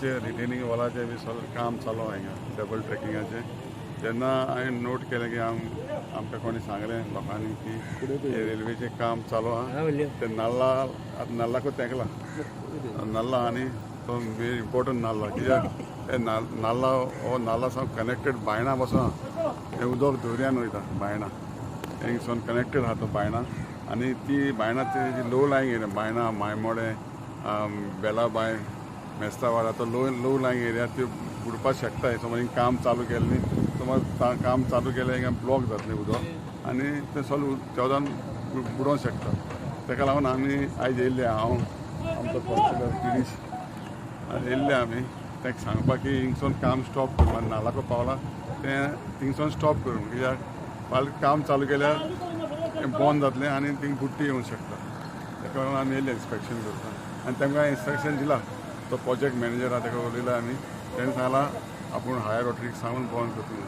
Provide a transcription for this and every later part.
रेल्वेचे रिटेनिंग वॉलाचें बी सगळें काम चालू आहा हिंगा डबल ट्रेकिंगाचें. तेन्ना हांवें नोट केलें की आमकां कोणी सांगलें लोकांनी की हे रेल्वेचें काम चालू आहा, ते नाल्ला आतां नाल्लाकूच तेंकला. नाल्ला आनी तो मेन इम्पोर्टंट नाल्ला, कित्याक ते नाल्ला हो नाल्ला सावन कनेक्टेड बायणा पासून आहा. हें उदक दर्यान वयता बायणा, हिंगसून कनेक्टेड आहा तो बायणा. आनी ती बायणा ती लो लायंग एरिया, बायणा, मायमोडें, बेलाबाय, मेस्तावाडा, तो लो लो लायंग एरिया, त्यो बुडपाक शकता. समज हिंग काम चालू केलें न्ही, समज काम चालू केलें, हिंगा ब्लॉक जातलें उदक आनी तें सगळें त्या बुडोवंक शकता. ताका लागून आमी आयज येयल्ले, हांव, आमचो कौन्सिलर गिरीश आनी येयल्ले आमी तांकां सांगपाक की हिंगसून काम स्टॉप करून, नालाको पावला तें थिंगसून स्टॉप करून, कित्याक फाल्यां काम चालू केल्यार तें बंद जातलें आनी थिंग बुडटी येवंक शकता. ताका लागून आमी येयल्ले इन्स्पेक्शन करपाक आनी तांकां इन्स्ट्रक्शन दिला. तो प्रोजेक्ट मॅनेजर आहा, ताका उलयला आमी. तेणें सांगलां आपूण हायर ऑथॉरिटीक सांगून बंद करतलो.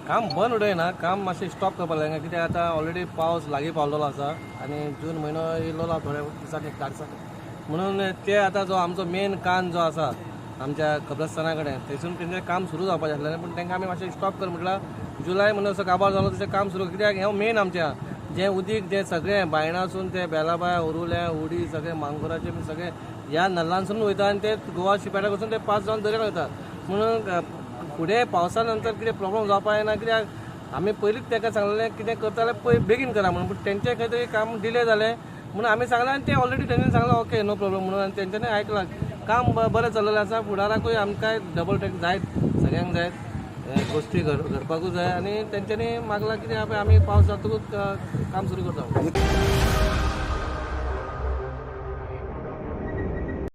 काम बंद उडयना, काम मातशें स्टॉप करपाक लागना, कित्याक आतां ऑलरेडी पावस लागीं पावलेलो आसा आनी जून म्हयनो येयल्लो आहा थोड्या दिसांनी, एक 10 दिसांनी. म्हणून ते आतां जो आमचो मेन कान जो आसा आमच्या कब्रस्ताना कडेन, थंयसून तेंचें काम सुरू जावपाचें आसलें, पूण तांकां आमी मातशें स्टॉप कर म्हटल्यार जुलय म्हयनो असो काबार जालो तशें काम सुरू, कित्याक हें मेन आमचें जें उदीक जें सगळें बायणासून ते बेलाबाय, उरुलें, उडी, सगळें मांगोराचें बी सगळें ह्या नल्लांसून वयता आनी ते गोवा शिपयार्डाक वचून ते पास जावन दर्यान वयता. म्हणून फुडें पावसा नंतर कितें प्रॉब्लम जावपा जायना, कित्याक आमी पयलींच ताका सांगलेलें, कितें करता जाल्यार पळय बेगीन करा म्हणून. पूण तेंचें खंय तरी काम डिले जालें म्हणून आमी सांगलें आनी ते ऑलरेडी तेंच्यांनी सांगलें ओके, नो प्रॉब्लम म्हणून. आनी तेंच्यांनी आयकलां. काम बरें चललेलें आसा. फुडाराकूय आमकां डबल ट्रॅक जायत, सगळ्यांक जायत, हे गोश्टी घडपाकूच जाय. आनी तेंच्यांनी मागलां कितें, आमी पावस जातकूच काम सुरू करता.